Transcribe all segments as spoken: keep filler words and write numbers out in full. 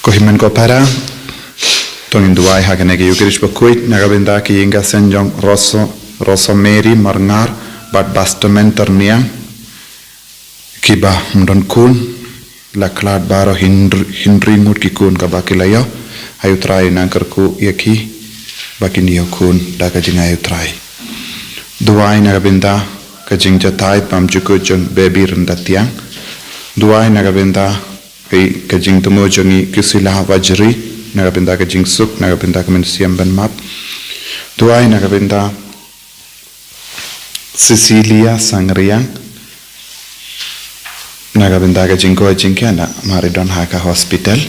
Ko hynmen ko para, to ngin duwai ha kane ka Eucharist bakhuid, na ka bynta ki ïing ki sem jong Roso, Rosemary Marngar, bad Bastamen Tyrniang, kiba ym don khun, la khlad baroh hynriew, hynriew ngut ki khun kaba ki la ïoh, ai u Trai un nang kyrkhu ïa ki, ba kin ïoh khun da ka jingai u Trai. Duwai na ka bynta ka jingjahthait bymjukut jong baby Ryndatiang. Duwai na ka bynta ka, ka jingthmu jong i Kusila Wajri, na ka bynta ka jingsuk, na ka bynta ka mynsiem ban map. Duwai na ka bynta Cecilia Sangriang, na ka bynta ka jingkoit jingkhiah namar i don ha ka hospital.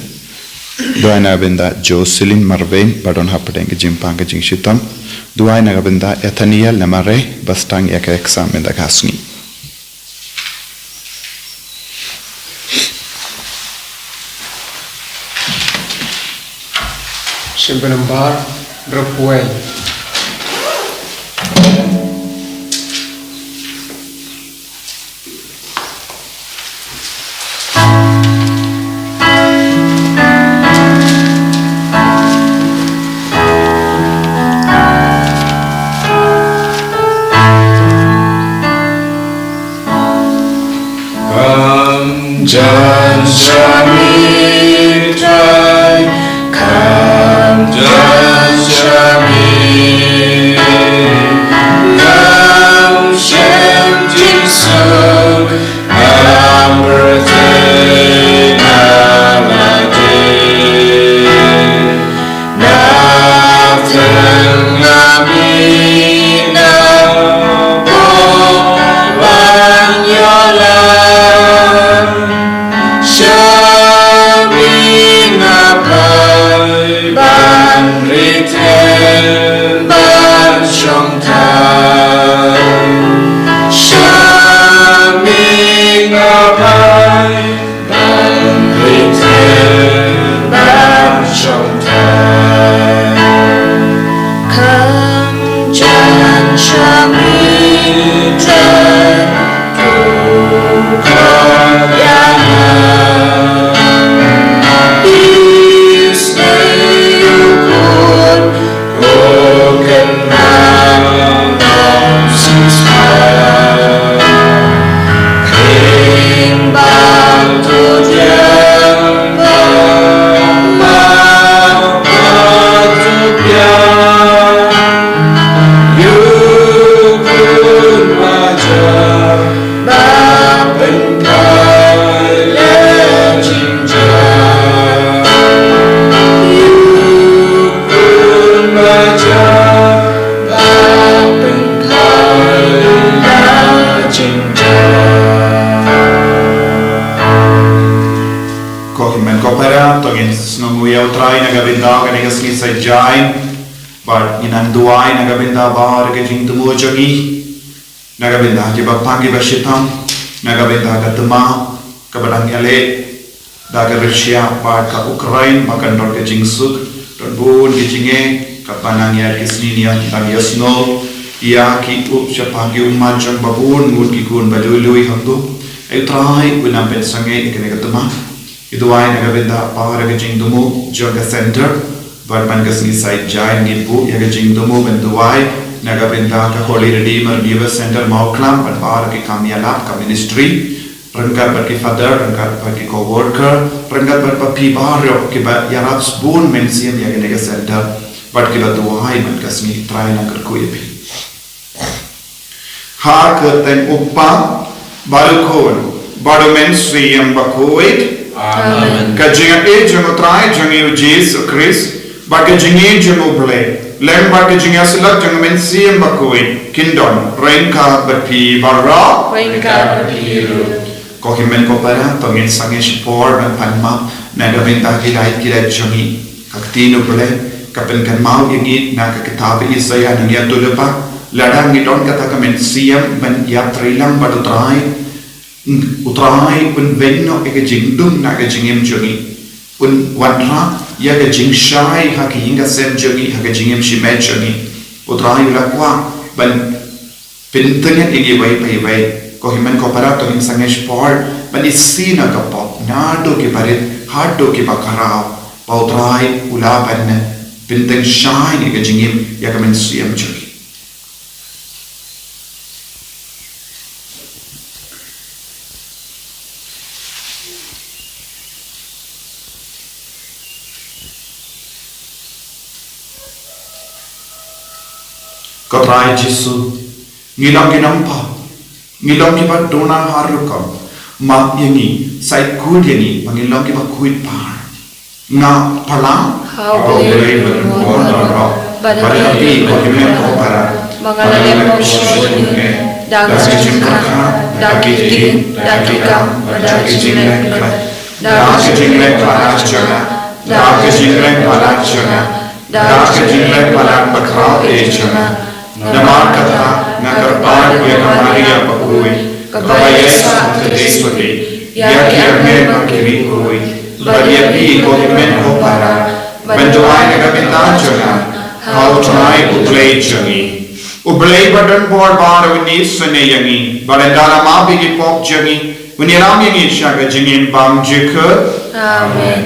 Duwai na ka bynta Jocelyn Marvein, ba don hapdeng ka jingpang ka jingshitom. Duwai na ka bynta Ethaniel Namare, ba sdang ïa ka exam mynta ka sngi. Shim pynambar, drop wei. Kam jan shami tai, kam jan shami, ngam shem jingsuk, ngam rtei na lade. Na teng ami na bok ban ïoh lad. Shami nga pai ban rtei ban shong thait. Shami nga pai ban rtei ban shong thait. Kam jan shami tai, to khot ïa nga. Isynei u khun, ko kynmaw ong shisha. Khring bad to diang, bad to diang. Ïa u khun ba jar, ba pynphai ïa jingjia. Ïa u khun ba jar, ba pynphai ïa jingjia. Ko hynmen ko para, to ngin sngewnguh ïa u Trai na ka bynta kane ka sngi Saitjaiñ. Bad ngin nang duwai na ka bynta baroh ki jingthmu jong ngi. Na ka bynta kiba pang kiba shitom, na ka bynta ka thma kaba dang ïaleh da ka Russia bad ka Ukraine, ba kan don ka jingsuk, don bun ki jingeh, kaba nang ïa ki sngi ngi dang ïohsngew ïa ki u shaphang ki ummat jong ba bun ngut ki khun ba lui lui hangto. Ai u Trai un nang pynsangeh ïa kane ka thma. Ngi duwai na ka bynta baroh ki jingthmu jong ka center. Bad man ka sngi Saitjaiñ ngi buh ïa ka jingthmu ban duwai na ka bynta ka Holy Redeemer Believers Center Mawklam, bad baroh ki kam ïalap ka ministry, ryngkat bad ki father, ryngkat bad ki co-worker, ryngkat bad phi baroh kiba ïarap sbun mynsiem ïa kane ka center, bad kiba duwai man ka sngi. Trai nang kyrkhu ïa phi. Ha ka kyrteng u Kpa, bad u Khun, bad u Mynsiem Bakhuid. Amen. Ka jingïeit jong u Trai jong ngi u Jisu Khrist, bad ka jingïeit jong u Blei, lem bad ka jingïasyllok jong u Mynsiem Bakhuid, kin don ryngkat bad phi baroh. Ryngkat bad phi ruh. Ko hynmen ko para, to ngin sangeh shipor ban pan map na ka bynta ki lait ki lait jong ngi. Ka ktien u Blei ka pynkynmaw ïa ngi na ka kitab Isaïah, ngi ïathuh lypa, lada ngi don kata ka mynsiem ban ïatrei lang bad u Trai, u Trai un weng noh ïa ka jingdum na ka jingim jong ngi. Un wanrah ïa ka jingshai ha ka ïing ka sem jong ngi, ha ka jingim shimet jong ngi. U Trai u la kwah ban pyntngen ïa ngi iwei pa iwei. Ko hynmen ko para, to ngin sangeh shipor ban isih na ka pop, naduh kiba rit haduh kiba khraw. Ba U Trai u la ban pynteng shai ïa ka jingim ïa ka mynsiem jong ngi. Ko Trai Jisu, ngi long ki nongpop, ngi long kiba duna ha rukom, map ïa ngi, sa khuid ïa ngi, ba ngin long kiba khuid par. Nga pala, ha U Blei ba don bor baroh, bad ha phi ko hynmen ko para, ba nga la leh pop shibun, da ka jingpyrkhat, da ka jingdih, da ki kam, bad da ka jingleh palat, da ka jingleh palat jong nga, da ka jingleh palat jong nga, da ka jingleh palat ba khraw eh jong nga. Namar kata nga kyrpad ïa ka Maria bakhuid, kaba ïaisah ha ka dei sotti ïa ki angel bad ki riewkhuid, bad ïa phi ko hynmen ko para, ban duwai na ka bynta jong nga ha U Trai U Blei jong ngi. U Blei ba don bor baroh un isynei ïa ngi, bad un da la map ïa ki pop jong ngi, un ïalam ïa ngi sha ka jingim bymjukut. Amen.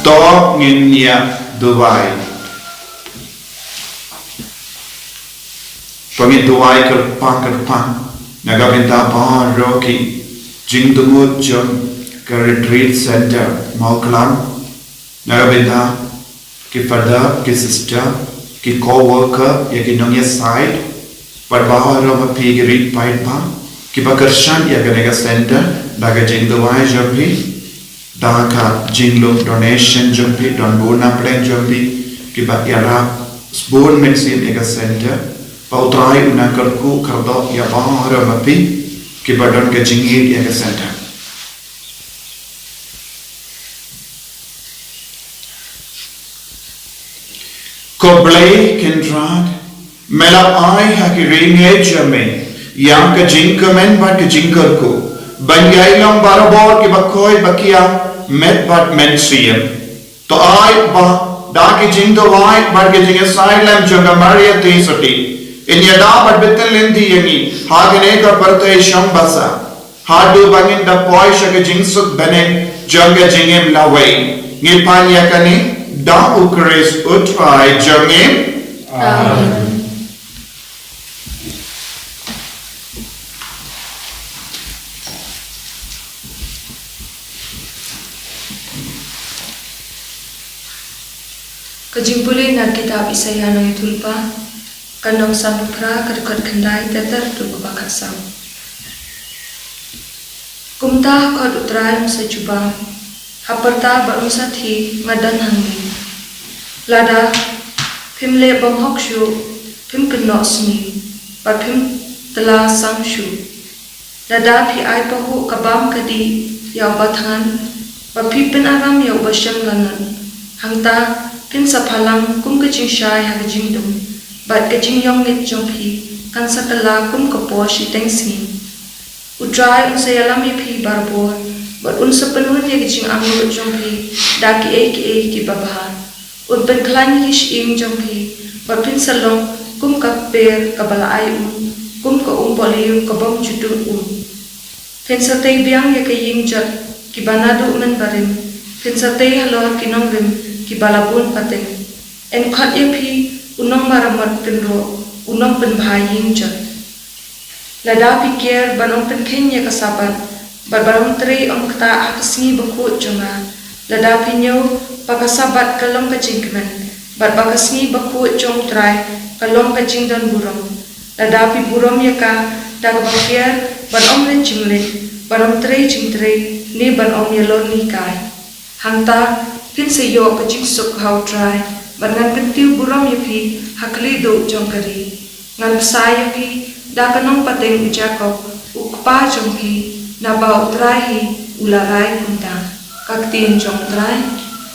To ngin ïa duwai. To ngin duwai kyrpang kyrpang na ka bynta baroh ki jingdumut jong ka Retreat Center Mawklam, na ka bynta ki father, ki sister, ki co-worker, ïa ki nongïasaid, bad baroh ma phi ki ri paidbah kiba kyrshan ïa kane ka center da ka jingduwai jong phi. Da ka jinglong donation jong phi, don bun na pdeng jong phi kiba ïarap bun mynsiem ïa ka center. Ba U Trai un nang kyrkhu kyrdoh ïa baroh ma phi kiba don ka jingïeit ïa ka center. Ko Blei Kynrad, me la ai ha ki riewngeit jong me ïa ka jingkmen bad ka jingkyrkhu, ban ïai long barabor kiba koit ba kiar met bad mynsiem. To ai ba da ki jingduwai bad ki jingïasaid lem jong ka Maria Theisotti, in ïada bad btin lynti ïa ngi ha kane ka pyrthei shong basa, haduh ba ngin da poi sha ka jingsuk bneng jong ka jingim lawei. Ngi pan ïa kane da U Khrist U Trai jong ngi. Amen. Ka jingpule na kitab Isaïah nongïathuhlypa, ka lynnong sanphew phra, ka dkhot khyndai ter ter haduh kaba khatsaw. Kumta ha khot U Trai un sa jubab, ha pyrta bad un sa thie, nga don hangne. Lada phim leh bymhok shuh, phim kynnoh sngi, bad phim tylla sam shuh. Lada phi ai pahuh ka bam ka dih ïa uba thngan, bad phi pynaram ïa uba shem lanot, hangta Phin sa phalang kum ka jingshai ha ka jingdum, bad ka jingïong ngeit jong phi kan sa kylla kum ka por shiteng sngi. U Trai un sa ïalam ïa phi barabor, bad un sa pynhun ïa ka jingangnud jong phi da kiei kiei kiba bha. Un pynkhlaiñ ïa ki shyieng jong phi, bad phin sa long kum ka kper kaba la ai um, kum ka umpohliew ka bym ju dud um. Phin sa tei biang ïa ka ïing jot kiba naduh mynbarim, phin sa tei halor ki nongrim kiba la bun pateng. Yn khot ïa phi u nongmaramot pynroh, u nongpynbha ïing jot. Lada phi kiar ban ym pynkheiñ ïa ka Sabbath, bad ban ym trei ym ktah ha ka sngi bakhuid jong nga, lada phi ñiew ba ka Sabbath ka long ka jingkmen, bad ba ka sngi bakhuid jong U Trai ka long ka jingdon burom, lada phi burom ïa ka da kaba kiar ban ym leit jingleit, ban ym trei jingtrei, ne ban ym ïalorni kai. Hangta phin sa ïoh ka jingsuk ha U Trai, bad ngan kyntiew burom ïa phi ha khlieh duh jong ka ri. Ngan bsa ïa phi da ka nongpateng u Jakob, u kpa jong phi, naba U Trai hi u la rai kumta. Ka ktien jong U Trai.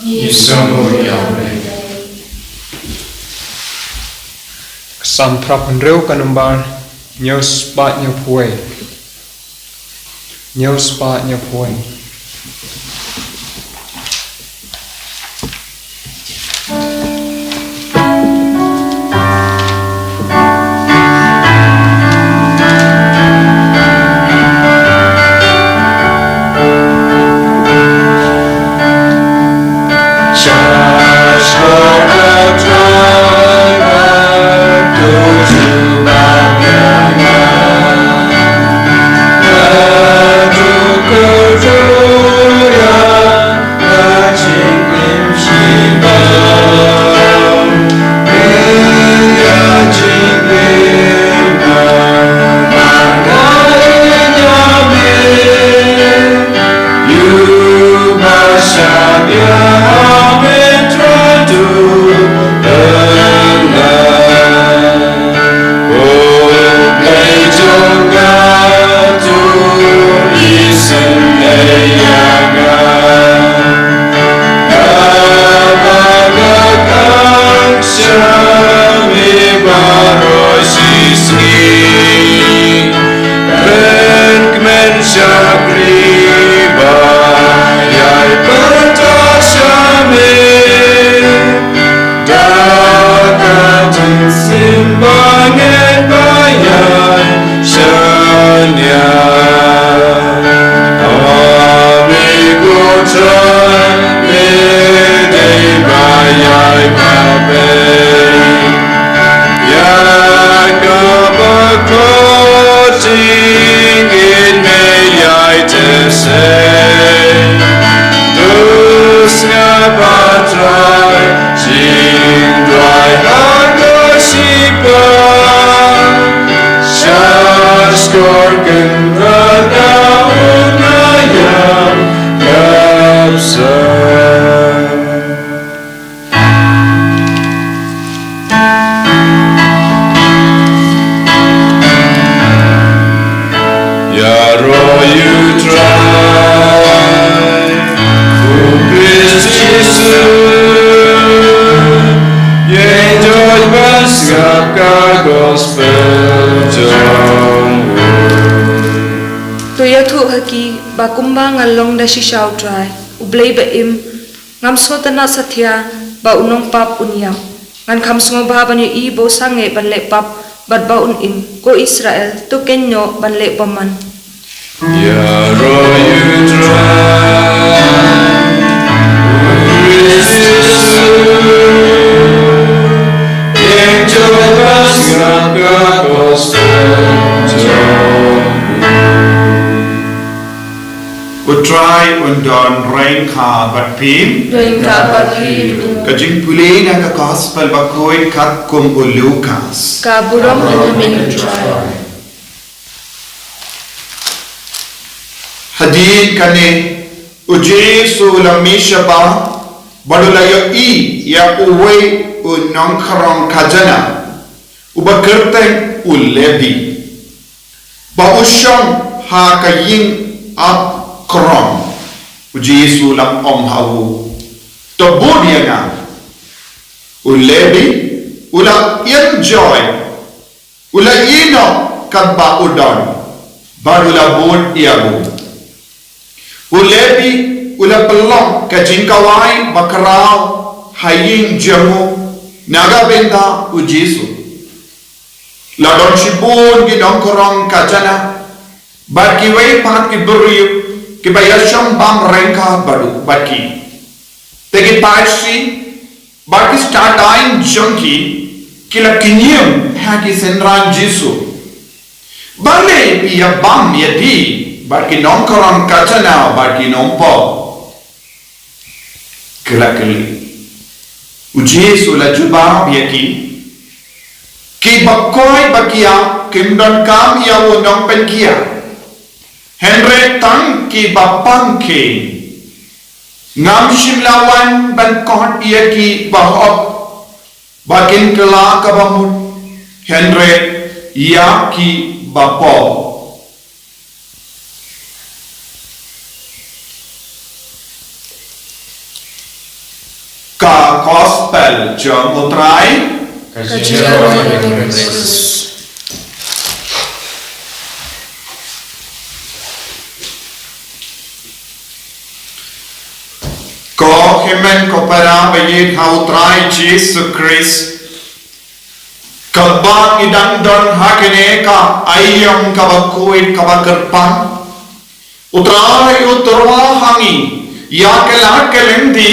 Ngi sngewbha ïa U Blei. Ka Salm phra phew hynriew, ka nombar hynñiew spah hynñiew phew wei. Hynñiew spah hynñiew phew wei. Ïaroh ïa U Trai, U Khrist Jisu, ïeit doh ban sngap ka gospel jong u. To ïathuh ha ki ba kumba nga long da shisha, U Trai, U Blei ba im, ngam sngewtynnat satia ba u nongpap un ïap. Ngan kham sngewbha ban ïohi ba u sangeh ban leh pap, bad ba un im. Ko Israel, to kynnoh ban leh bymman. Ïaroh ïa U Trai, U Khrist Jisu, ïeit doh ban sngap ka gospel jong u. U Trai un don ryngkat bad phi. Ryngkat bad phi. Ka jingpule na ka gospel bakhuid katkum u Lukas. Ka burom ïa me, U Trai. Hadien kane, U Jisu u la mih shabar, bad u la ïohi ïa uwei u nongkhrong khajana, uba kyrteng u Lebi, ba u shong ha ka ïing ap khrong. U Jisu u la ong ha u, to bud ïa nga. U Lebi u la enjoy, u la ïehnoh katba u don, bad u la bud ïa u. U Lebi u la pynlong ka jingkawai bakhraw ha ïing jong u na ka bynta u Jisu. La don shibun ki nongkhrong khajana bad kiwei pat ki briew kiba ïashong bam ryngkat bad u, bad ki. Te ki Pharisi bad ki stad aiñ jong ki ki la kynñium ha ki synran Jisu, "Balei phi ïa bam ïa ki bad ki nongkhrong khajana bad ki nongpop?" Ki la kylli. U Jisu u la jubab ïa ki, "Kiba koit ba kiar kim donkam ïa u nongpynkiar, hynrei tang kiba pang ki. Ngam shym la wan ban khot ïa ki bahok ba kin kylla kaba mut, hynrei ïa kiba pop." Ka Gospel jong U Trai. Ka jingïaroh ïa U Khrist. Ko hynmen ko para ba ïeit ha U Trai Jisu Khrist, kaba ngi dang don ha kane ka aïom kaba khuid kaba kyrpang, U Trai u tyrwa ha ngi ïa ka lad ka lynti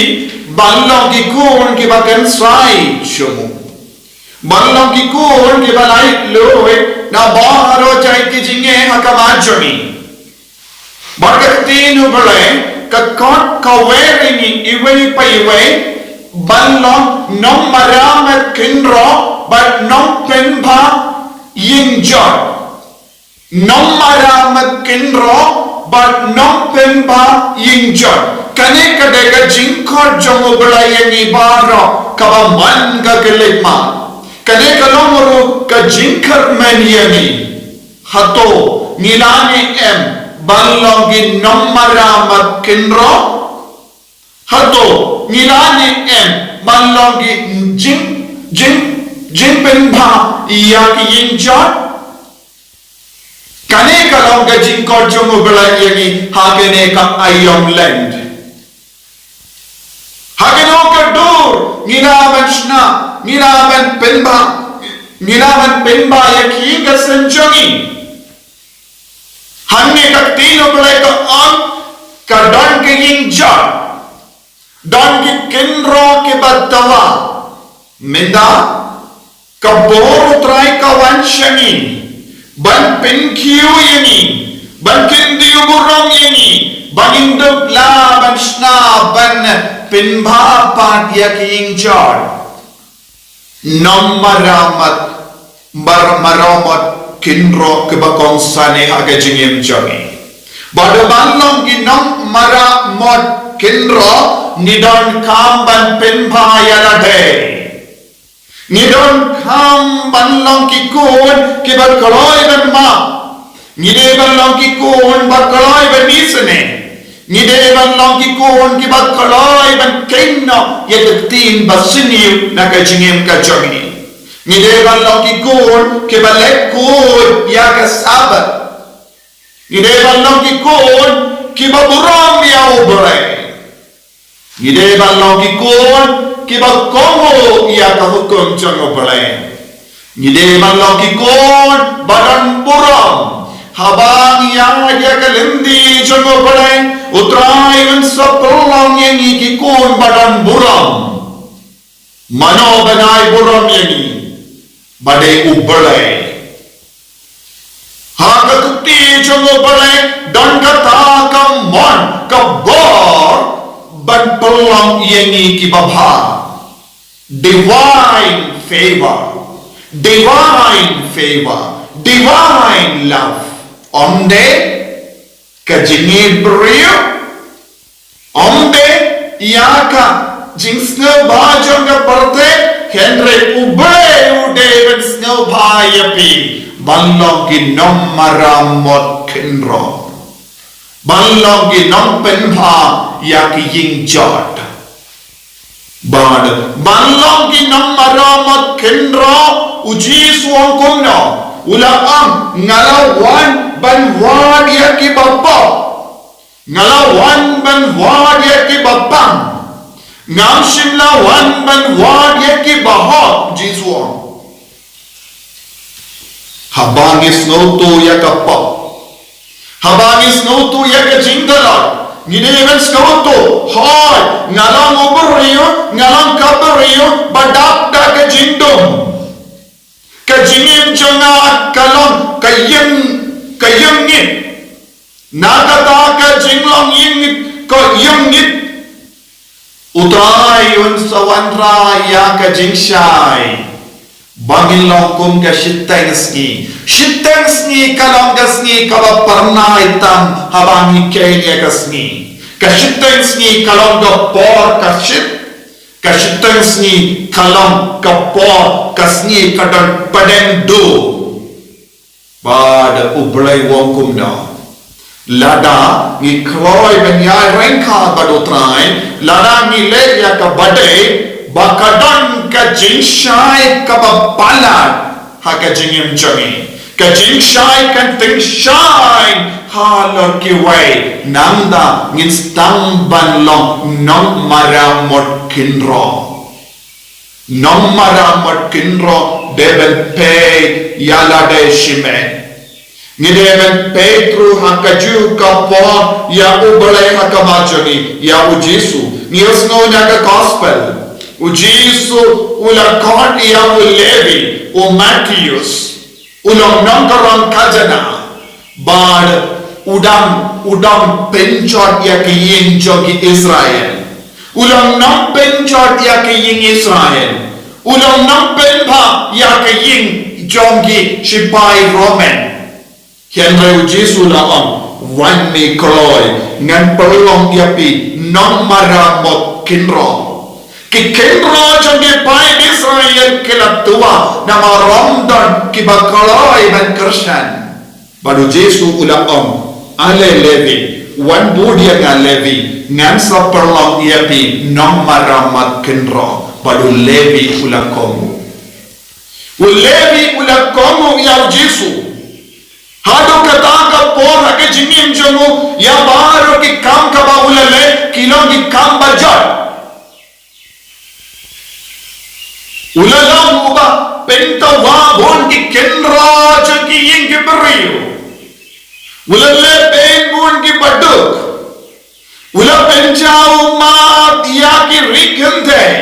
ban long ki khun kiba kynsai jong u, ban long ki khun kiba laitluid na baroh jait ki jingeh ha khmat jong ngi. Bad ka ktien U Blei ka khot kawei ïa ngi iwei pa iwei ban long nongmaram kynroh bad nongpynbha ïing jot. Nongmaram kynroh bad nongpynbha ïing jot. Kane ka dei ka jingkhot jong U Blei ïa ngi baroh kaba man ka khyllipmat. Kane ka long ruh ka jingkyrmen ïa ngi. Hato ngi la ne em ban long ki nongmaram kynroh? Hato ngi la ne em ban long ki jing, jing, jingpynbha ïa ki ïing jot? Kane ka long ka jingkhot jong U Blei ïa ngi ha kane ka aïom Lent. Ha kano ka dur ngi la ban shna, ngi la ban pynbha, ngi la ban pynbha ïa ki ïing ka sem jong ngi? Hangne ka ktien U Blei ka ong, ka don ki ïing jot, don ki kynroh kiba dawa. Mynta ka bor U Trai ka wan sha ngi ban pynkiew ïa ngi, ban kyntiew burom ïa ngi, ban ïndep la ban shna ban pynbha pat ïa ki ïing jot. Nongmaram, mar, maramot kynroh kiba kongsan ha ka jingim jong ngi. Bad ban long ki nongmaramot kynroh ngi donkam ban pynbha ïa lade. Ngi donkam ban long ki khun kiba kloi ban map. Ngi dei ban long ki khun ba kloi ban isynei. Ngi dei ban long ki khun kiba kloi ban kynnoh ïa ka ktien ba sniew na ka jingim ka jong ngi. Ngi dei ban long ki khun kiba leh khuid ïa ka Sabbath. Ngi dei ban long ki khun kiba burom ïa U Blei. Ngi dei ban long ki khun kiba kohnguh ïa ka hukum jong U Blei. Ngi dei ban long ki khun ba don burom. Haba ngi ïaid ïa ka lynti jong U Blei, U Trai un sa pynlong ïa ngi ki khun ba don burom. Mano ban ai burom ïa ngi? Ba dei U Blei. Ha ka kti jong U Blei don kata ka mon, ka bor ban pynlong ïa ngi kiba bha. Divine favor, divine favor, divine love. Ym dei ka jingïeit briew, ym dei ïa ka jingsngewbha jong ka pyrthei, hynrei U Blei u dei ban sngewbha ïa phi ban long ki nongmaramot kynroh, ban long ki nongpynbha ïa ki ïing jot. Bad ban long ki nongmaramot khynraw, u Jisu u ong kumno? U la ong, nga la wan ban wad ïa ki bapop. Nga la wan ban wad ïa ki bapang. Ngam shym la wan ban wad ïa ki bahok, Jisu u ong. Haba ngi sngewthuh ïa ka pop, haba ngi sngewthuh ïa ka jingdalot, ngi dei ban sngewthuh, hooid, nga long u briew, nga long ka briew ba dap da ka jingdum. Ka jingim jong nga ka long ka ïeng, ka ïeng ngit. Na kata ka jinglong ïeng ngit, ka ïeng ngit, U Trai un sa wanrah ïa ka jingshai ba ngin long kum ka shiteng sngi. Shiteng sngi ka long ka sngi kaba pyrnai tam haba ngi kheiñ ïa ka sngi. Ka shiteng sngi ka long ka por ka shit. Ka shiteng sngi ka long ka por ka sngi ka don pdeng dum. Bad U Blei u ong kumno? Lada ngi kloi ban ïaid ryngkat bad U Trai, lada ngi leh ïa kaba dei, ba ka don ka jingshai kaba palat ha ka jingim jong ngi. Ka jingshai kan tyngshaiñ halor kiwei, nangta ngin sdang ban long nongmaramot khynraw. Nongmaramot khynraw dei ban peit ïa lade shimet. Ngi dei ban peit ruh ha kajuh ka por ïa U Blei ha khmat jong ngi, ïa U Jisu. Ngi ïohsngew na ka gospel, U Jisu u la khot ïa u Levi, u Matheus. U long nongkarong khajana, bad u dang, u dang pynjot ïa ka ïing jong ki Israel. U long nongpynjot ïa ka ïing Israel. U long nongpynbha ïa ka ïing jong ki shipai Roman. Hynrei U Jisu u la ong, wan me kloi, ngan pynlong ïa phi nongmaramot khynraw. Ki khynraw jong ki paid Israel ki la twa namar ym don kiba kloi ban kyrshan. Bad U Jisu u la ong, ale Levi, wan bud ïa nga Levi, ngan sa pynlong ïa phi nongmaramot khynraw. Bad u Levi u la kohnguh. U Levi u la kohnguh ïa U Jisu. Haduh kata ka por ha ka jingim jong u, ïa baroh ki kam kaba u la leh ki long ki kam bajot. U la long uba pyndawa bun ki khynraw jong ki ïing ki briew. U la leh beiñ bun kiba duk. U la pynjaw map ïa ki ri kynthei.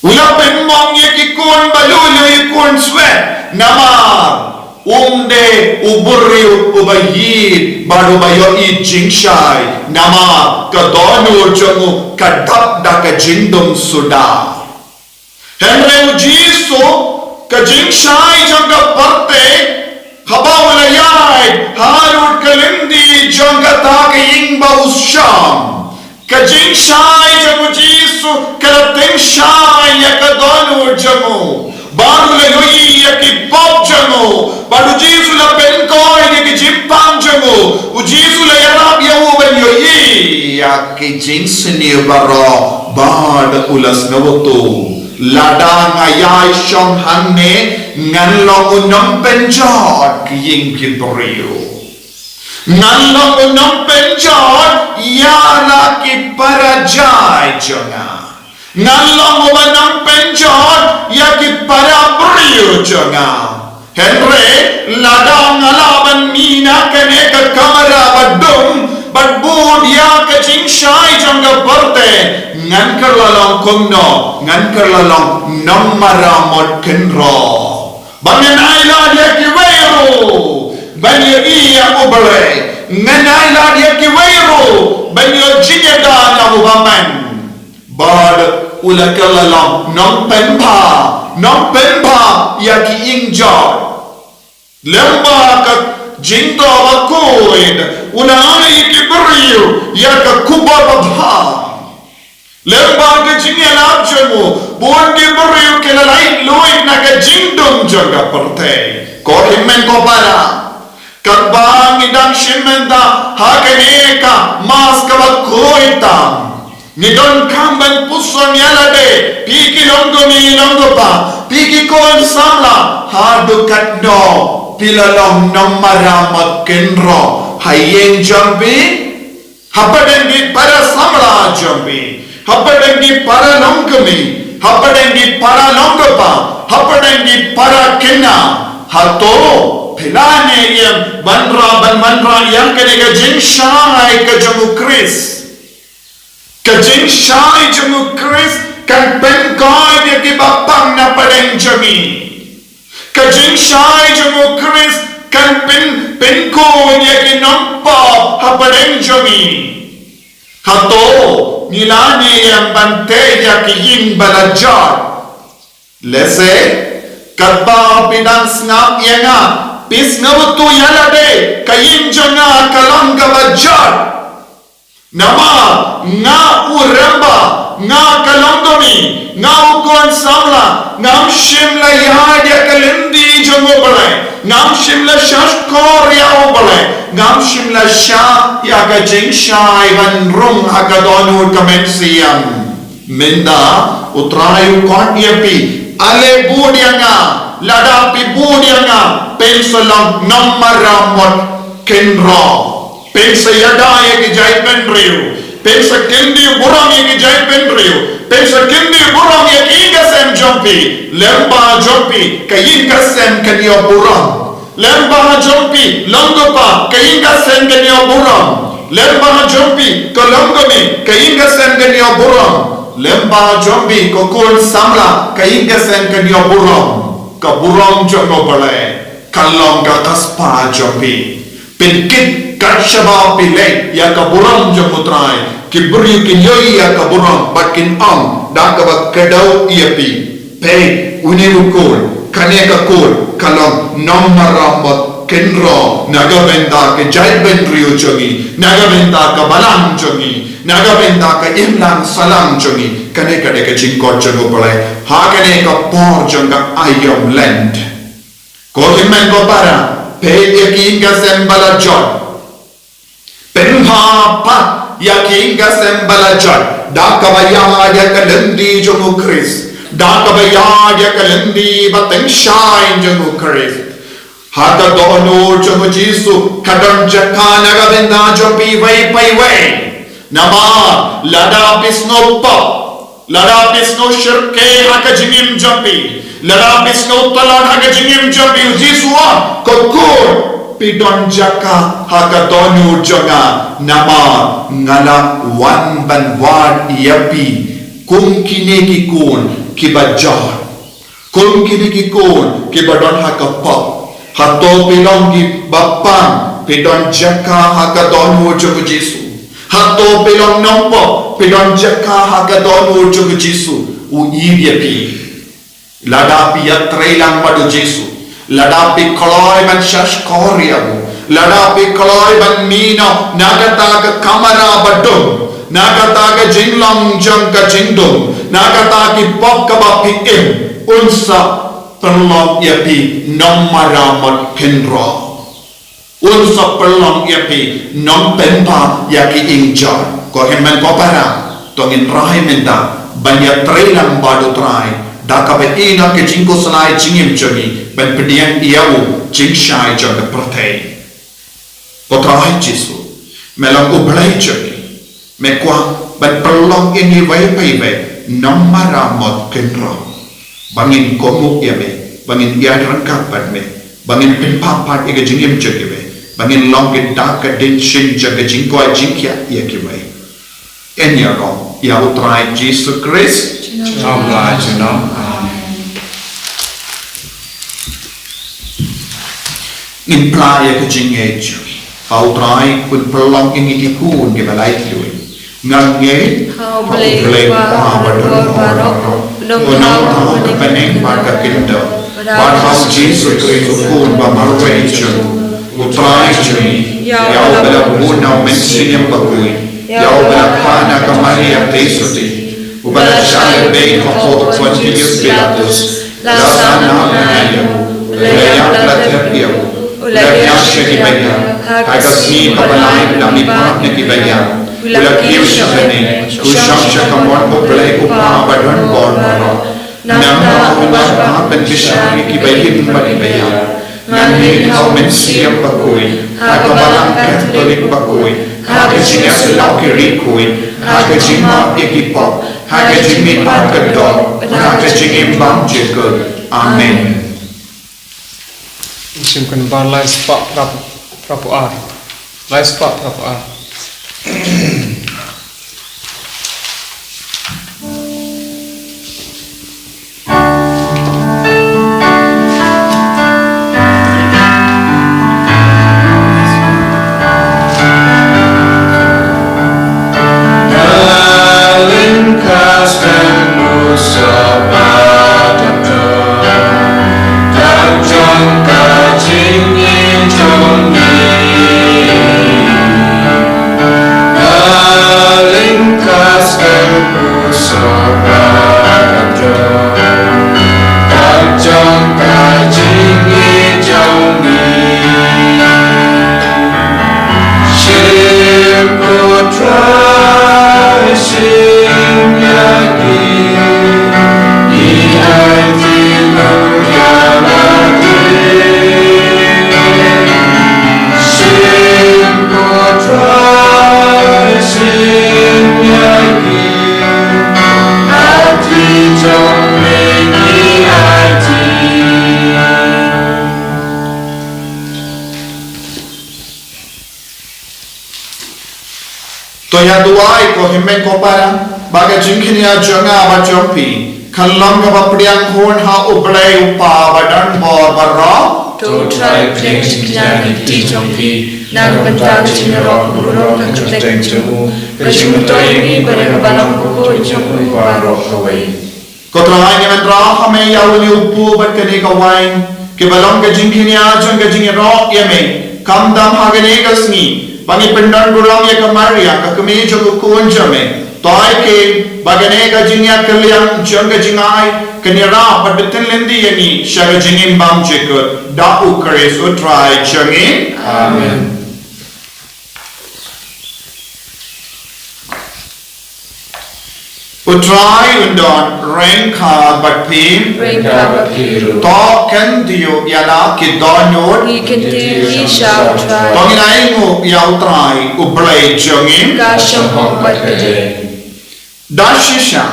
U la pynmong ïa ki khun ba lulu, ïa ki khun swet, namar um dei u briew uba ïeit bad uba ïohi jingshai, namar ka dohnud jong u ka dap da ka jingdum suda. Hynrei U Jisu, ka jingshai jong ka pyrthei, haba u la ïaid harud ka lynti jong kata ka ïing ba u shong, ka jingshai jong U Jisu ka la tyngshaiñ ïa ka dohnud jong u. Bad u la ïohi ïa ki pop jong u. Bad U Jisu u la pynkhiah ïa ki jingpang jong u. U Jisu u la ïarap ïa u ban ïohi ïa ki jingsniew baroh. Bad u la sngewthuh, lada nga ïai shong hangne, ngan long u nongpynjot ki ïing ki briew. Ngan long u nongpynjot ïa la ki para jait jong nga. Ngan long uba nongpynjot ïa ki para briew jong nga. Hynrei lada nga lah ban mih na kane ka kamra ba dum bad bud ïa ka jingshai jong ka pyrthei, ngan kylla long kumno? Ngan kylla long nongmaramot khynraw. Ba ngan ailad ïa kiwei ruh ban ïohi ïa U Blei. Ngan ailad ïa kiwei ruh ban ïoh jingïada na u bymman. Bad u la kylla long nongpynbha, nongpynbha ïa ki ïing jot. Lyngba ka jingthoh bakhuid, u la ai ïa ki briew ïa ka khubor babha. Lyngba ka jingïalap jong u, bun ki briew ki la lait luid na ka jingdum jong ka pyrthei. Ko hynmen ko para, katba ngi dang shim mynta ha kane ka Mass kaba khuid tam, Ngi donkam ban puson ïa lade, phi ki longkmie longkpa, phi ki khun samla, haduh katno phi la long nongmaram kynroh ha ïing jong phi, hapdeng ki para samla jong phi, hapdeng ki para longkmie, hapdeng ki para longkpa, hapdeng ki para khynnah. Hato phi la ne ïa ban ra ban ban ra ïa kane ka jingshai ka jong u Khrist? Ka jingshai jong u Khrist kan pynkoit ïa ki bapang na pdeng jong ngi. Ka jingshai jong u Khrist kan pyn pynkhun ïa ki nongpop ha pdeng jong ngi. Hato ngi la ne ïa ban teh ïa ki ïing ba la jot? Lehse katba phi dang sngap ïa nga, phi sngewthuh ïa lade, ka ïing jong nga ka long kaba jot. Namar nga u rangbah, nga ka longkmie, nga u khun samla, ngam shym la ïaid ïa ka lynti jong u Blei, ngam shym la shahshkor ïa u Blei, ngam shym la shah ïa ka jingshai ban rung ha ka dohnud ka mynsiem. Mynta u Trai u khot ïa phi, ale bud ïa nga, lada phi bud ïa nga, phin sa long nongmaram kynroh. Phin sa ïada ïa ki jaitbynriew, phin sa kyntiew burom ïa ki jaitbynriew, phin sa kyntiew burom ïa ki ïing ka sem jong phi. Lem bad jong phi ka ïing ka sem kan ïoh burom. Lem bad jong phi longkpa, ka ïing ka sem kan ïoh burom. Lem bad jong phi ka longkmie, ka ïing ka sem kan ïoh burom. Lem bad jong phi ka khun samla, ka ïing ka sem kan ïoh burom. Ka burom jong u Blei ka long ka kyrpang jong phi. Pynkit kat shaba phi leh ïa ka burom jong u Trai, ki briew kin ïohi ïa ka burom bad kin ong da kaba kdew ïa phi, peit, une u khun, kane ka khun ka long nongmaram kynroh na ka bynta ka jaitbynriew jong ngi, na ka bynta ka balang jong ngi, na ka bynta ka imlang sahlang jong ngi. Kane ka dei ka jingkhot jong u Blei ha kane ka por jong ka aïom Lent. Ko hynmen ko para, peit ïa ki ïing ka sem ba la jot. Pynbha pat ïa ki ïing ka sem ba la jot da kaba ïada ïa ka lynti jong u Khrist, da kaba ïada ïa ka lynti ba tyngshaiñ jong u Khrist. Ha ka dohnud jong u Jisu ka don jaka na ka bynta jong phi iwei pa iwei. Namar lada phi sngew pop, lada phi sngew shyrkhei ha ka jingim jong phi, lada phi sngew tlot ha ka jingim jong phi, u Jisu u ong, ko khun, phi don jaka ha ka dohnud jong nga, namar nga la wan ban wad ïa phi kum kine ki khun kiba jot. Kum kine ki khun kiba don ha ka pop. Hato phi long kiba pang, phi don jaka ha ka dohnud jong u Jisu? Hato phi long nongpop, phi don jaka ha ka dohnud jong u Jisu? U ïeit ïa phi. Lada phi ïatreilang bad u Jisu, lada phi kloi ban shahshkor ïa u, lada phi kloi ban mih noh na kata ka kamra ba dum, na kata ka jinglong jong ka jingdum, na kata ki pop kaba phi im, un sa pynlong ïa phi nongmaram kynroh. Un sa pynlong ïa phi nongpynbha ïa ki ïing jot. Ko hynmen ko para, to ngin rai mynta ban ïatreilang bad u Trai da kaba ïehnoh ka jingkhuslai jingim jong ngi ban pdiang ïa u jingshai jong ka pyrthei. Ko Trai Jisu, me long u Blei jong ngi. Me kwah ban pynlong ïa ngi iwei pa iwei nongmaram kynroh. Ba ngin kohnguh ïa me, ba ngin ïaid ryngkat bad me, ba ngin pynpaw pat ïa ka jingim jong ngi ïa me, ba ngin long ki dak ka dien shin jong ka jingkoit jingkhiah ïa kiwei. Yn ïaroh ïa u Trai Jisu Khrist. Jingïaroh. Amen. Ngin phla ïa ka jingngeit jong ngi. Ha u Trai un pynlong ïa ngi ki khun kiba laitluid. Nga ngeit ha u Blei Kpa badonbor baroh, u nongthaw ka bneng bad ka khyndew, bad ha u Jisu Khrist u Khun ba marwei jong u Trai jong ngi, ïa uba la bun na u Mynsiem Bakhuid, ïa uba la kha na ka Maria Theisotti, uba la shah lehbeiñ hapoh u Pontius Pilatus, la sah noh na ka kynta, u la ïap, la thep ïa u, u la ïaid sha ki baïap, ha ka sngi kaba lai u la mihpat na ki baïap, U la kiew sha bneng, u shong sha kamon U Blei U Kpa ba don bor baroh. Nangta u wan ban pynkyrshan ïa kiba im bad kiba ïap. Ngan leit ha U Mynsiem Bakhuid, ha ka Balang Katholik bakhuid, ha ka jingïasyllok ki riewkhuid, ha ka jingmap ïa ki pop, ha ka jingmihpat ka doh, ha ka jingim bymjukut. Amen. Shim kan bar lai spah prap prap ar. Lai spah prap ar. To ïa duwai ko hynmen ko para, ba ka jingkñia jong nga bad jong phi kan long kaba pdiang hun ha U Blei U Kpa ba don bor baroh. To U Trai pdiang jingkñia ha ki kti jong phi na ka bynta ka jingïaroh ka burom ka kyrteng jong u, ka jingmyntoi ïa ngi bad ïa ka balang bakhuid jong u baroh kawei. Ko Trai, ngi wanrah ha me ïa une u kpu bad kane ka wain, kiba long ka jingkñia jong ka jingïaroh ïa me. Khamtam ha kane ka sngi, ba ngi pyndonburom ïa ka Maria, ka kmie jong u Khun jong me. To ai ke ba kane ka jingïakylliang jong ka jingai kan ïarap bad btin lynti ïa ngi sha ka jingim bymjukut. Da U Khrist U Trai jong ngi. Amen. U Trai un don ryngkat bad phi. Ryngkat bad phi ruh. To kyntiew ïa la ki dohnud. Ngi kyntiew ïa ki sha U Trai. To ngin ainguh ïa U Trai U Blei jong ngi. Ka shongkun bad ka dei. Da shisha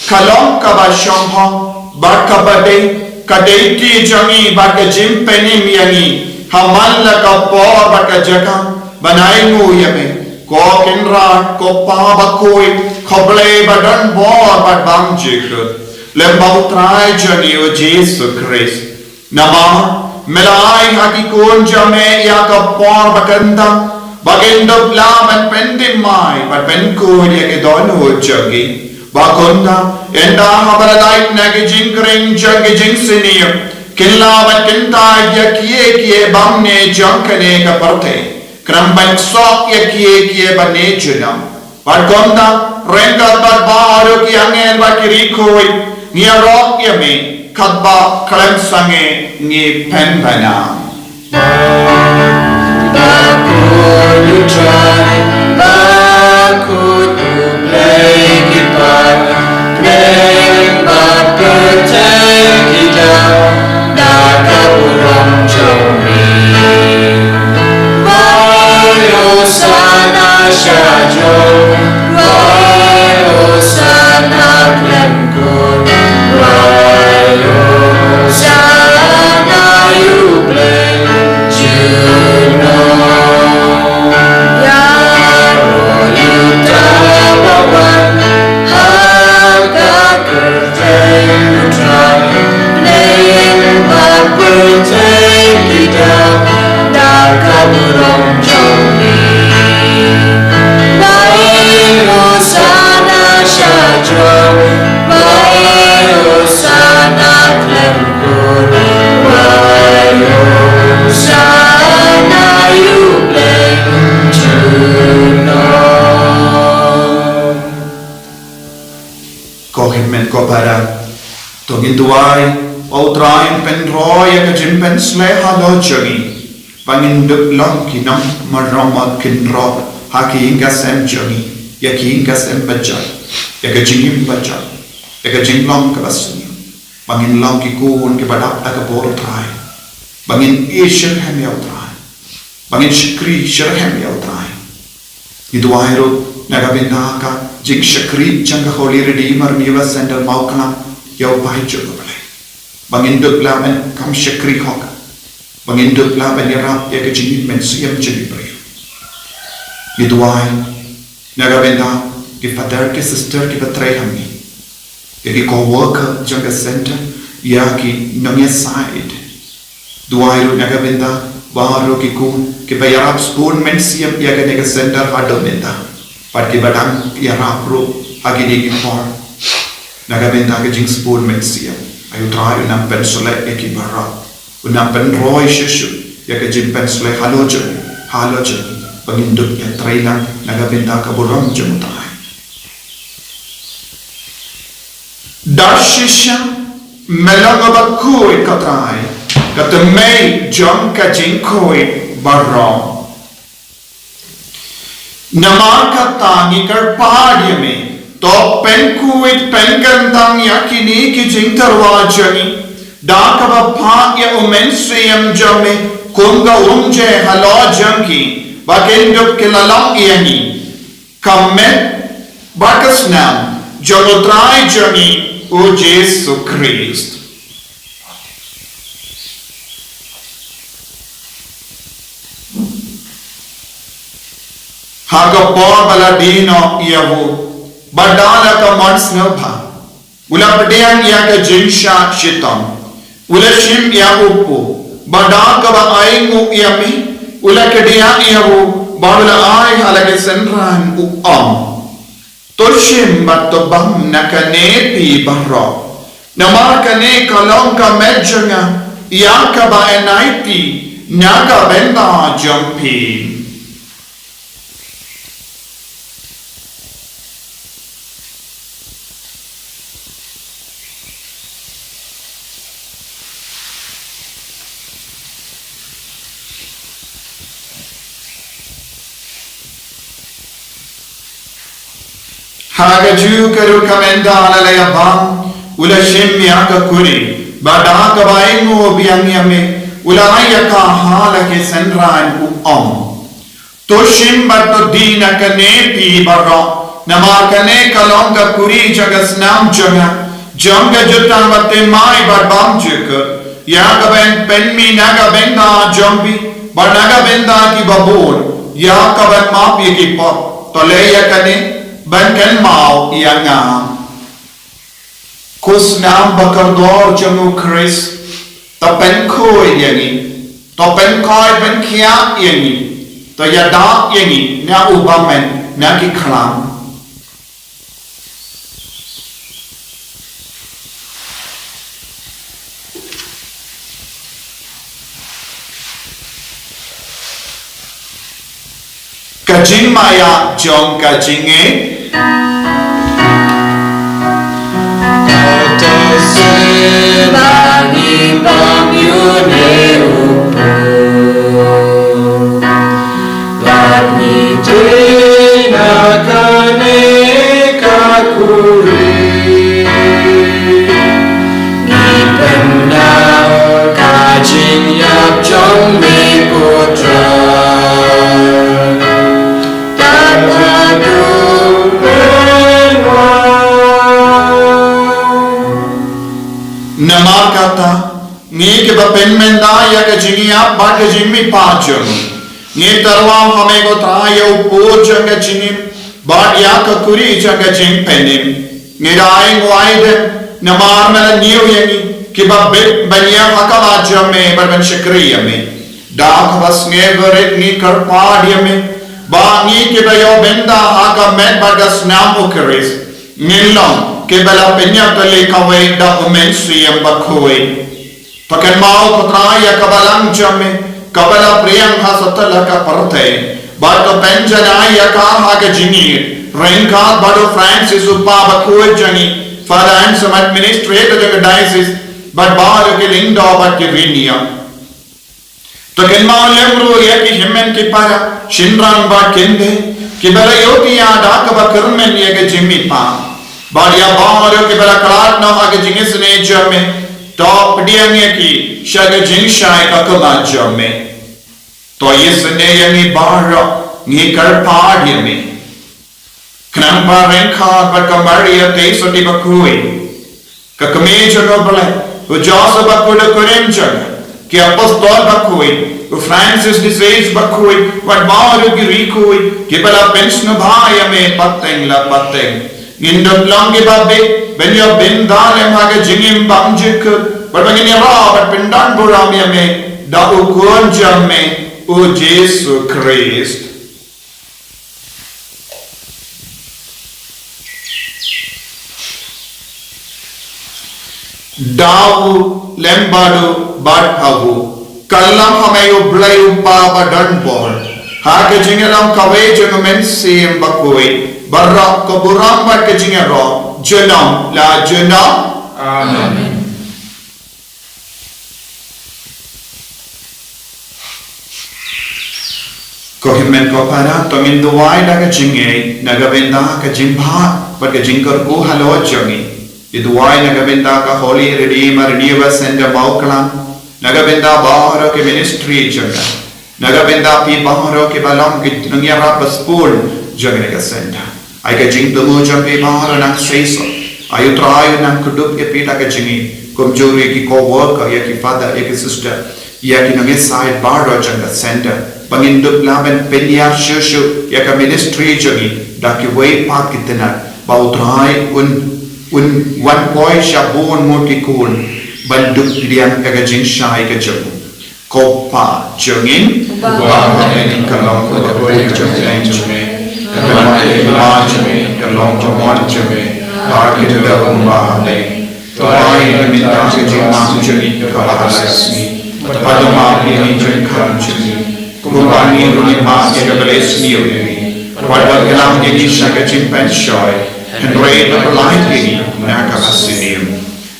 ka long kaba shongkun bad kaba dei ka dei ki jong ngi bad ka jingpynim ïa ngi ha man la ka por bad ka jaka ban ainguh ïa me, ko Kynrad, ko Kpa bakhuid, ko Blei ba don bor bad bymjukut. Lem bad U Trai jong ngi U Jisu Khrist. Namar me la ai ha ki khun jong me ïa ka por ba kynta ba kin dup lah ban pynthymmai bad pynkhuid ïa ki dohnud jong ki. Ba kumta ynda haba la lait na ki jingkring jong ki jingsniew, kin lah ban kyntait ïa kiei kiei bymne jong kane ka pyrthei, khnang ban ksoh ïa kiei kiei ba ne junom. Bad kumta ryngkat bad baroh ki angel bad ki riewkhuid, ngi ïaroh ïa me katba khlem sangeh ngi pynbna. Bakhuid U Trai, bakhuid U Blei ki para, bneng bad pyrthei ki dap da ka burom jong me. Wai Hosanna shajrong, wai Hosanna khlem kur, wai Hosanna ïa U Blei junom. Ïaroh ïa uta uba wan ha ka kyrteng U Trai, bneng bad pyrthei ki dap da ka burom jong me. Wai Hosanna shajrong, wai Hosanna khlem kur, wai Hosanna ïa U Blei junom. Ko hynmen ko para, to ngin duwai ba U Trai un pynroi ïa ka jingpynshlei halor jong ngi, ba ngin dup long ki nongmarong kynroh ha ki ïing ki sem jong ngi. ïa ka ïing ka sem bajot, ïa ka jingim bajot, ïa ka jinglong kaba sniew, ba ngin long ki khun kiba dap da ka bor U Trai, ba ngin ïeit shitrhem ïa U Trai, ba ngin shakri shitrhem ïa U Trai. Ngi duwai ruh na ka bynta ka jingshakri jong ka Holy Redeemer Mewah Center Mawklam ïa u paidbah jong U Blei, ba ngin dup lah ban kam shakri hok, ba ngin dup lah ban ïarap ïa ka jingim mynsiem jong ki briew. Ngi duwai na ka bynta ki father ki sister kiba trei ha ngi, ïa ki co-worker jong ka center, ïa ki nongïasaid. Duwai ruh na ka bynta baroh ki khun kiba ïarap sbun mynsiem ïa kane ka center haduh mynta, bad kiba dang ïarap ruh ha kine ki por. Na ka bynta ka jingsbun mynsiem, ai U Trai un nang pynshlei ïa ki baroh, un nang pynroi shuh shuh ïa ka jingpynshlei halor jong, halor jong, ba ngin dup ïatrei lang na ka bynta ka burom jong U Trai. Da shisha me long uba khuid, ko Trai, ka tymmen jong ka jingkhuid baroh. Namar kata ngi kyrpad ïa me, to pynkhuid pynkyntang ïa kine ki jingtyrwa jong ngi da kaba phah ïa U Mynsiem jong me kum ka umje halor jong ki, ba kin dup ki la long ïa ngi ka met bad ka snam jong U Trai jong ngi U Jisu Khrist. Ha ka por ba la die noh ïa u, bad da la ka mon sngewbha, u la pdiang ïa ka jingshah shitom, u la shim ïa u paw, bad da kaba ainguh ïa me, u la kdiah ïa u, bad u la ai ha la ki synran, u ong: To shim bad to bam na kane phi baroh, namar kane ka long ka met jong nga ïa kaba yn ai phi na ka bynta jong phi. Ha kajuh ka ruh ka mynta la la ïa bam, u la shim ïa ka kuri, bad da kaba ainguh biang ïa me, u la ai ïa ka ha la ki synran, u ong: To shim bad to die na kane phi baroh, namar kane ka long ka kuri jong ka snam jong nga, jong ka jutang bathymmai bad bymjukut, ïa kaban pynmih na ka bynta jong phi bad na ka bynta kiba bun, ïa kaban map ïa ki pop. To leh ïa kane ban kynmaw ïa nga. Ko snam ba kordor jong U Khrist, to pynkhuid ïa ngi, to pynkhuid pynkhiah ïa ngi, to ïada ïa ngi na u bymman na ki khlam. Ka jingmaïa jong ka jingngeit. Kata sien ba ngi bam ïa une u paw, bad ngi die na kane ka kuri. Ngi pyndap ka jingïap jong me, ko Trai, tad haduh mynwan. Namar kata, ngi kiba pynmynta ïa ka jingïap bad ka jingmihpat jong ngi, ngi tyrwa ha me, ko Trai, ïa u paw jong ka jingim bad ïa ka kuri jong ka jingpynim. Ngi da ai nguai dem namar me la ñiew ïa ngi kiba bit ban ïa ha ka lad jong me bad ban shakri ïa me. Da kaba sngewbha rit ngi kyrpad ïa me ba ngi kiba ïoh bynta ha ka met bad ka snam U Khrist, ngin long kiba la pynïap tylli kawei da U Mynsiem Bakhuid. To kynmaw, ko Trai, ïa ka balang jong me kaba la pdiang ha satlak ka pyrthei, bad to pynjanai ïa ka ha ka jingïeit ryngkat bad u Francis, u Paw Bakhuid jong ngi, Father Anselm, administrator jong ka diocese, bad baroh ki lyngdoh bad ki riewniam. To kynmaw lem ruh ïa ki hynmen ki para, shynrang bad kynthei, Kiba la ïohi ïa da kaba kyrmen ïa ka jingmihpat bad ïa baroh kiba la khlad noh ha ka jingisynei jong me, to pdiang ïa ki sha ka jingshai ka khmat jong me. To ïasynei ïa ngi baroh, ngi kyrpad ïa me. Khnang ba ryngkat bad ka Maria ka Theisotti bakhuid, ka Kmie jong U Blei, u Joseph bakhuid u kurim jong u, ki apostol bakhuid, u Francis de Sales bakhuid, bad baroh ki riewkhuid kiba la pynsngewbha ïa me pateng la pateng, ngin dup long kiba bit ban ïoh bynta lem ha ka jingim bymjukut, bad ba ngin ïarap bad pyndonburom ïa me da u Khun jong me, u Jisu Khrist. Da u lem bad u bad ha u, kyllon ha me U Blei U Kpa badonbor, ha ka jingïalam kawei jong U Mynsiem Bakhuid, baroh ka burom bad ka jingïaroh junom la junom. Amen. Ko hynmen ko para, to ngin duwai da ka jingngeit na ka bynta ka jingbha bad ka jingkyrkhu halor jong ngi. Ngi duwai na ka bynta ka Holy Redeemer Renewal Center Mawklang, na ka bynta baroh ki ministry jong ka, na ka bynta phi baroh kiba long ki nongïarap ba sbun jong kane ka center. Ai ka jingthmu jong phi baroh nang seisoh. Ai U Trai un nang kdup ïa phi da ka jingim, kumjuh ruh ïa ki co-worker, ïa ki father, ïa ki sister, ïa ki nongïasaid baroh jong ka center, ba ngin dup lah ban pynïar shuh shuh ïa ka ministry jong ngi da kiwei pat ki tnat, ba U Trai un, un wan poi sha bun ngut ki khun ban dup pdiang ïa ka jingshai ka jong u. Ko Pa jong ngi, uba ha bneng, ka long ka pyrthei ka jong me, ka long ka pyrthei ka jong me, ka long ka mon jong me ha ka khyndew kumba ha bneng. To ai ïa ngi mynta ka jingmam jong ngi kaba ha la ka sngi, bad to map ïa ngi ki jingkam jong ngi, kumba ngi ruh ngi map ïa kiba la isniew ïa ngi, bad wat ïalam ïa ngi sha ka jingpynshoi, hynrei to pyllait ïa ngi na kaba sniew.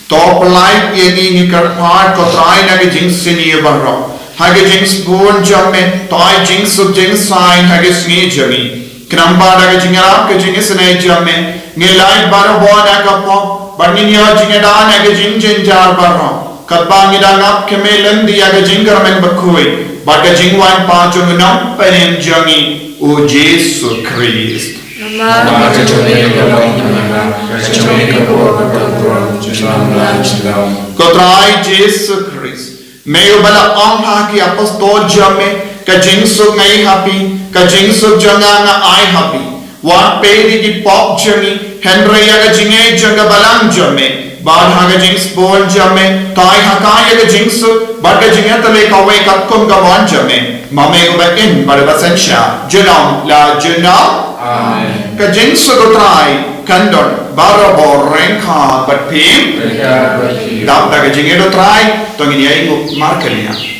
To pyllait ïa ngi, ngi kyrpad ko Trai, na ka jingsniew baroh. Ha ka jingsbun jong me, to ai jingsuk jingsaiñ ha ka sngi jong ngi. Khnang ba da ka jingïarap ka jingisynei jong me, ngin lait barabor na ka pop, bad ngin ïoh jingïada na ka jingjynjar baroh, katba ngi dang ap kmie lynti ïa ka jingkyrmen bakhuid bad ka jingwan pat jong u Nongpynim jong ngi, u Jisu Khrist. Namar ka jong me ka long ka jong me ka burom, ka burom junom la junom. Ko Trai Jisu Khrist, me uba la ong ha ki apostol jong me, ka jingsuk nga ai ha phi, ka jingsuk jong nga nga ai ha phi. Wat peit ïa ki pop jong ngi, hynrei ïa ka jingngeit jong ka balang jong me. Bad ha ka jingsbun jong me, to ai ha ka ïa ka jingsuk bad ka jingïatylli kawei katkum ka mon jong me, ma me uba im bad uba synshar junom la junom. Amen. Ka jingsuk U Trai kan don barabor ryngkat bad phi. Ryngkat bad phi. Dap da ka jingïeit U Trai, to ngin ïainguh markylliang.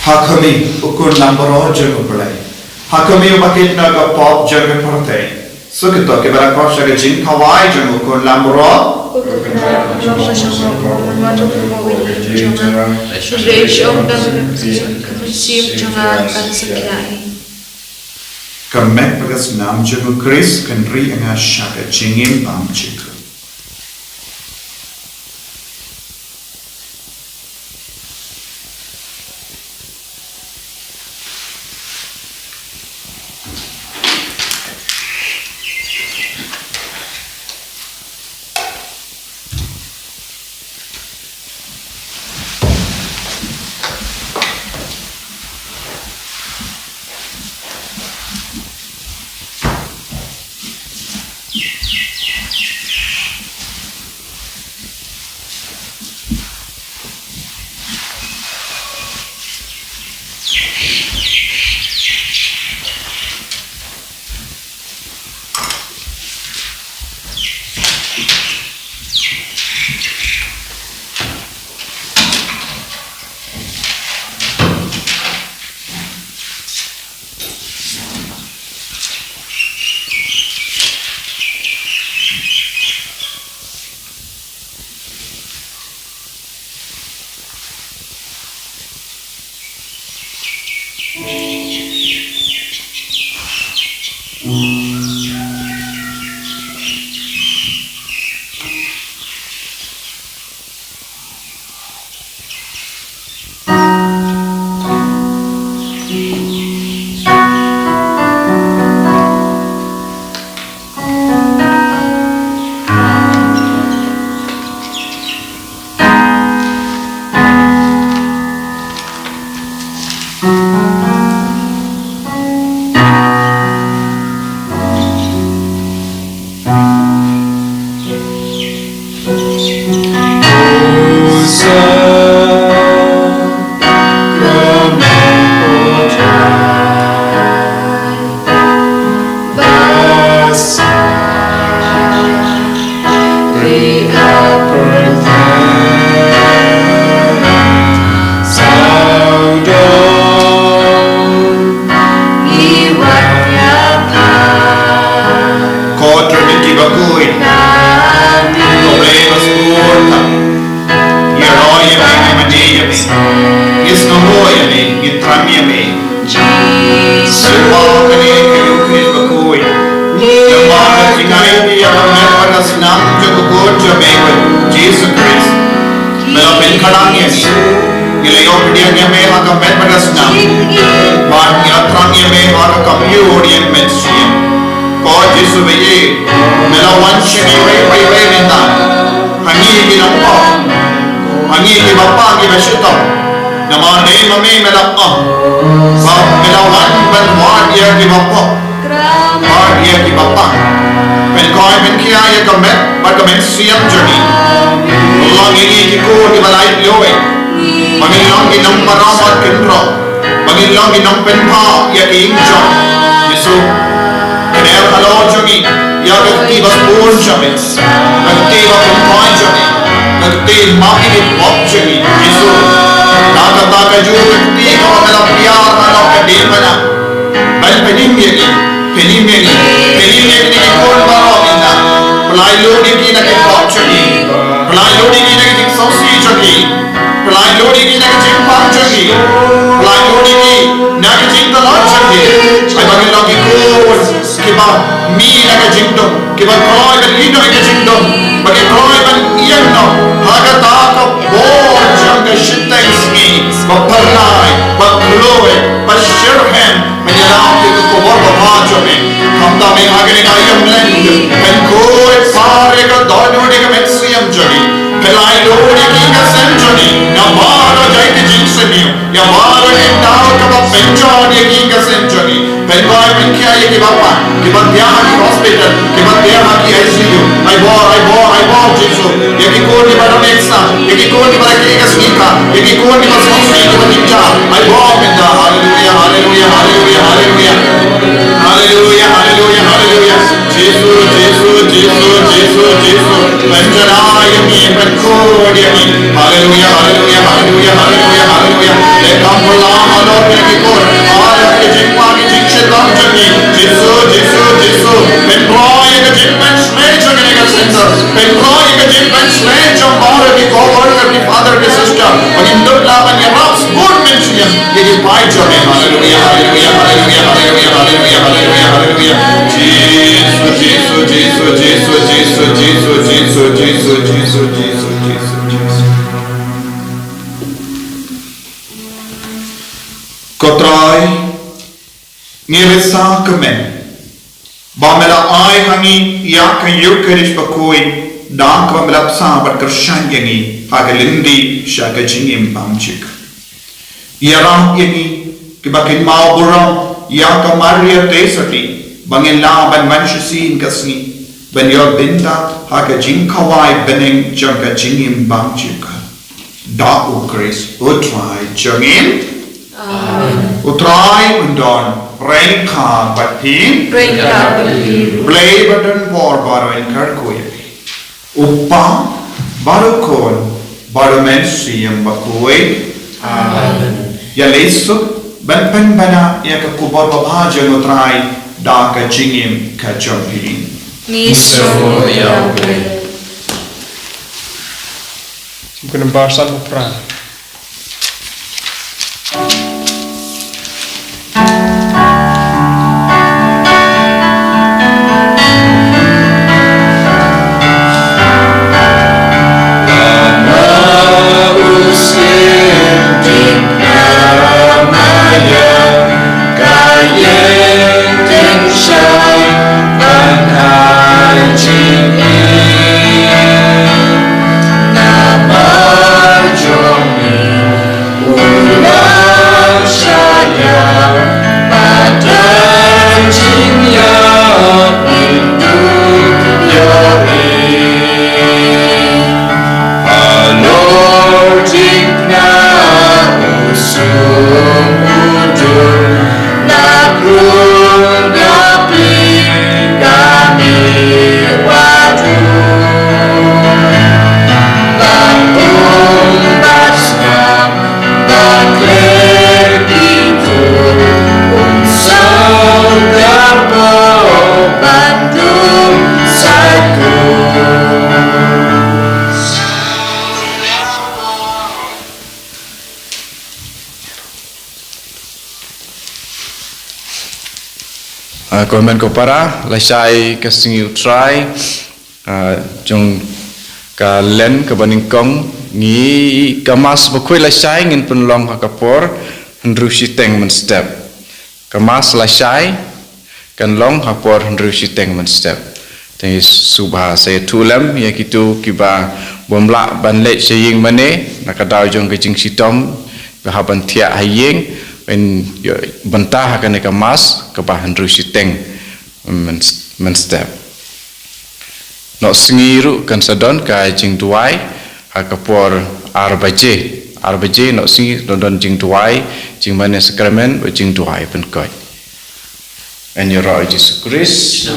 Ha khmih, u Khun Lambaroh jong U Blei. Ha khmih, uba kit na ka pop jong ka pyrthei. Suk ïa kito kiba la koit sha ka jingkhawai jong u Khun Lambaroh. Ka met bad ka snam jong u Khrist kan ri ïa nga sha ka jingim bymjukut. Tang ïa ngi. Ngi la ïoh pdiang ïa me ha ka met bad ka snam. Bad ngi la thrang ïa me ha ka kamïo ïa ka mynsiem. Ko Jisu ba ïeit, me la wan sha ngi wei wei wei mynta. Ha ngi ki nongpop, ha ngi kiba pang kiba shitom. Namar dei ma me me la pang. Ba me la wan ban wad ïa kiba pop. Bad ïa kiba pang. Pynkoit pynkhia ïa ka met bad ka mynsiem jong ngi. Long ïa ngi ki khun kiba lait loi. Ba ngin long ki nongparom bad kynroh. Ba ngin long ki nongpynpaw ïa ki ïing jong. Jisu. Kner halor jong ngi. Ïa ka kti ba bun jong ngi. Ka kti ba pynkoit jong ngi. Ka kti map ïa ki pop jong ngi. Jisu. Na kata kajuh ka kti kaba me la pynïar halor ka ding bana. Ban pynim ïa ki, pynim ïa ki, pynim ïa ki, ki khun baroh mynta. Pynlait lut ïa ki na ki pop jong ki. Pynlait lut ïa ki na ki jingsngewsih jong ki. Pynlait lut ïa ki na ki jingpang jong ki. Pynlait lut ïa ki na ki jingtlot jong ki. Ai ba kin long ki khun kiba mih na ka jingdum. Kiba kloi ban ïehnoh ïa ka jingdum, ba ki kloi ban ïehnoh ha kata ka bor jong ka shiteng sngi, ba pynlait, ba kloi, ba shitrhem, ban ïarap ïa ka khubor babha jong me. Khamtam ïa ha kane ka ïing lynti, ban khuid phar ïa ka dohnud ïa ka mynsiem jong me. Pynlait lut ïa ki ïing ka sem jong me, na baroh jait ka jingsniew. Ïa baroh ki daw kaba pynjot ïa ki ïing ka sem jong ngi. Pynkoit pynkhia ïa kiba pang, kiba thiah ha ki hospital, kiba thiah ha ki I C U. Ai bor, ai bor, ai bor Jisu. Ïa ki khun kiba don exam, ïa ki khun kiba don ka sngi ka, ïa ki khun kiba sngewsih kiba jynjar. Ai bor mynta. Haleluia, haleluia, haleluia, haleluia. Haleluia, haleluia, haleluia. Jisu, Jisu, Jisu, Jisu, Jisu. Pynjynjar ïa ngi, pynkhuid ïa ngi. Haleluia, haleluia, haleluia, haleluia, haleluia. Leh kam pynlong halor ïa ki khun, halor ki jingpang ki jingshitom jong ngi. Jisu, Jisu, Jisu. Pynroi ïa ka jingpynshlei jong ngi na ka center. Pynroi ïa ka jingpynshlei jong baroh ki co-worker, ki father, ki sister. Ba ngin dup lah ban ïarap sbun mynsiem ïa ki paid jong ngi. Haleluia, haleluia, haleluia, haleluia, haleluia, haleluia, haleluia. Jisu, Jisu, Jisu. Ko Trai, ngi risa kmen ba me la ai ha ngi ïa ka Eucharist bakhuid, da kaba me la bsa bad kyrshan ïa ngi ha ka lynti sha ka jingim bymjukut. Ïarap ïa ngi kiba kynmaw burom ïa ka Maria Theisotti, ba ngin lah ban wan shisien ka sngi ban ïoh bynta ha ka jingkhawai bneng jong ka jingim bymjukut. Da U Khrist U Trai jong ngi. Amen. U Trai un don ryngkat bad phi. Ryngkat bad phi. Blei ba don bor baroh un kyrkhu ïa phi. U Kpa bad U Khun bad U Mynsiem Bakhuid. Amen. Ïaleh suk ban pynbna ïa ka khubor babha jong U Trai da ka jingim ka jong phi. Ngi sngew ïa U Blei. Sngewbha ban san u Trai. Ah, ko hynmen ko para, lashai ka sngi U Trai, ah, jong ka len kaba nyngkong, Ngi ka Mass bakhuid lashai ngin pynlong ha ka por hynriew shiteng mynstep. Ka Mass lashai kan long ha por hynriew shiteng mynstep. Te ngi sngewbha sa ïathuh lem ïa kito kiba bym lah ban leit sha ïing mane na ka daw jong ka jingshitom, ba hap ban thiah ha ïing, yn ïoh bynta ha kane ka Mass kaba hynriew shiteng myn-, mynstep. Noh sngi ruh kan sa don ka jingduwai ha ka por ar baje. Ar baje noh sngi don, don jingduwai, jingmane sakramen, bad jingduwai pynkoit. Yn ïaroh Jisu Khrist.